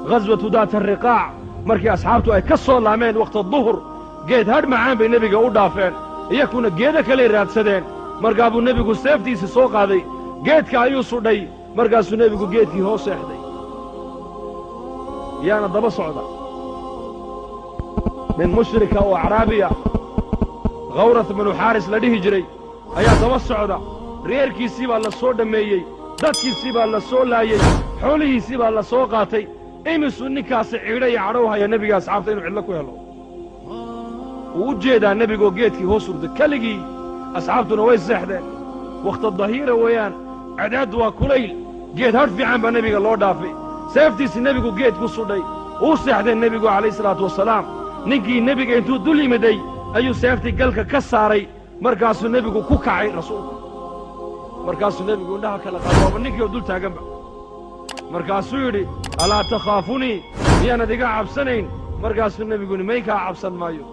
Ghaswatu Daat Ariqaac, markii asxaabtu ay ka soo laameen wakhta duhur, geed hadh macaan bay nebiga u dhaafeen, iyakuna geedo kaley raadsadeen. Markaa buu nebigu seeftiisa soo qaaday, geedka ayuu sudhay, markaasuu nebigu geedkii hoos seexday. Yaana daba socda nin mushrika oo acraabiya, Khawrath binu Xaaris la dhihi jiray, ayaa daba socda. Reerkiisii baa la soo dhammeeyey, dadkiisii baa la soo laayey, xoolihiisii baa la soo qaatay. Imisuu ninkaasi ciidho iyo cadhow haya nebiga asxaabta inuu cidlo ku helo. Wuu u jeedaa nebigoo geedkii hoos hurday keligii, asxaabtuna way seexdeen. Wakhta dahiira weeyaan, cadaaddu waa kulayl. Geed hadh fiican baa nebiga loo dhaafay, seeftiisii nebigu geed ku sudhay, wuu seexday nebigu calayhi salaatu wasalaam. Ninkii nebiga intuu dul yimiday ayuu seeftii galka ka saaray. Markaasuu nebigu ku kacay rasuulku, markaasuu nebigu indhaha kala qaaday, waaba ninkii oo dul taaganba. Markaasuu yidhi: "Alaa takhaafunii? Miyaanad iga cabsanayn?" Markaasuu nebigu yidhi: "May, kaa cabsan maayo."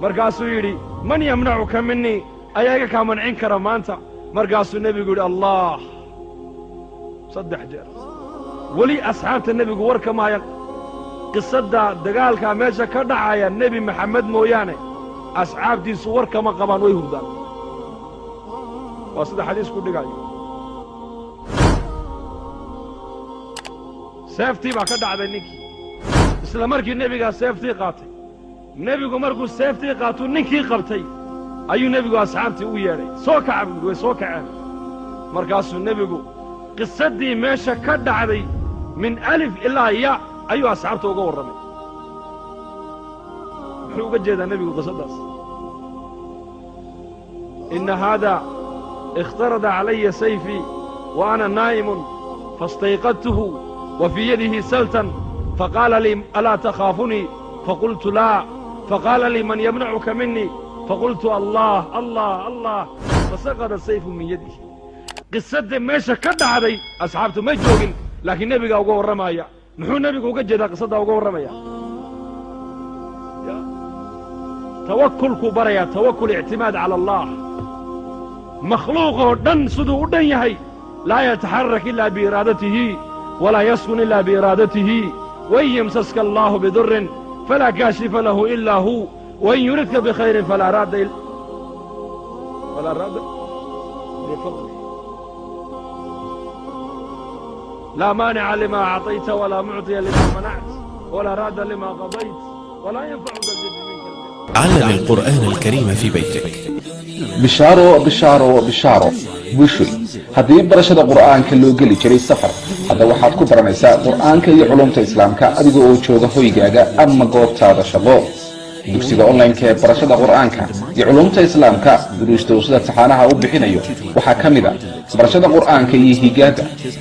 Markaasuu yidhi: "Man yamnacuka minii? Ayaa iga kaa mancin kara maanta?" Markaasuu nebigu yidhi: "Allah," 3 jeer. Weli asxaabta nebigu war kama hayan qisadda dagaalkaa meesha ka dhacaya. Nebi Maxamed mooyaane asxaabtiisu war kama qabaan, way hurdaan. Waa sida xadiisku dhigayo. Seeftii baa ka dhacday ninkii isla markii nebigaa seeftii qaatay. Nebigu markuu seeftii qaatuu ninkii qabtay ayuu nebigu asxaabtii u yeedhay. "Soo kaca," buu yidhi. Way soo kaceen. Markaasuu nebigu qisaddii meesha ka dhacday min alif ilaa ya ayuu asxaabta uga warramay. Muxuu uga jeedaa nebigu qisaddaas? "Inna haada ikhtarada calaya sayfii wa ana naa'imun, faistayqadtuhu wa fii yadihi saltan, faqaala lii: alaa takhaafunii? Faqultu laa. Faqaala lii: man yamnacuka minii? Faqultu: allah, allah, allah. Fasaqada sayfu min yadihi." Qisadda meesha ka dhacday asxaabtu may joogin, laakiin nebigaa uga warramaya. Muxuu nebigu uga jeedaa qisaddaa uga warramaya? Tawakulkuu barayaa, tawakul, ictimaad cala allah. Makhluuqoo dhan siduu u dhan yahay, laa yataxarak ilaa biiraadatihi walaa yaskun ilaa biiraadatihi. Wain yamsaska allaahu bidurin falaa kaashifa lahu ilaa hu, wain yuridka bikhayrin falaa raadda lifadlih, laa maanica lima acطayta walaa mucطiya lima manacت walaa raadda lima qadayt walaa yanfacu da ljaddi minka aljad. علم القرآن الكريم في بيتك. Bishaaro, bishaaro, bishaaro, bushoy! Haddii barashada Qur'aanka loo geli jiray safar, hadda waxaad ku baranaysaa Qur'aanka iyo culumta Islaamka adiga oo jooga hoygaaga ama goobtaada shaqo. Dugsiga online-ka ee barashada Qur'aanka iyo culumta Islaamka, duruusta uu sida taxaanaha u bixinayo waxaa ka mid a barashada Qur'aanka iyo higaada.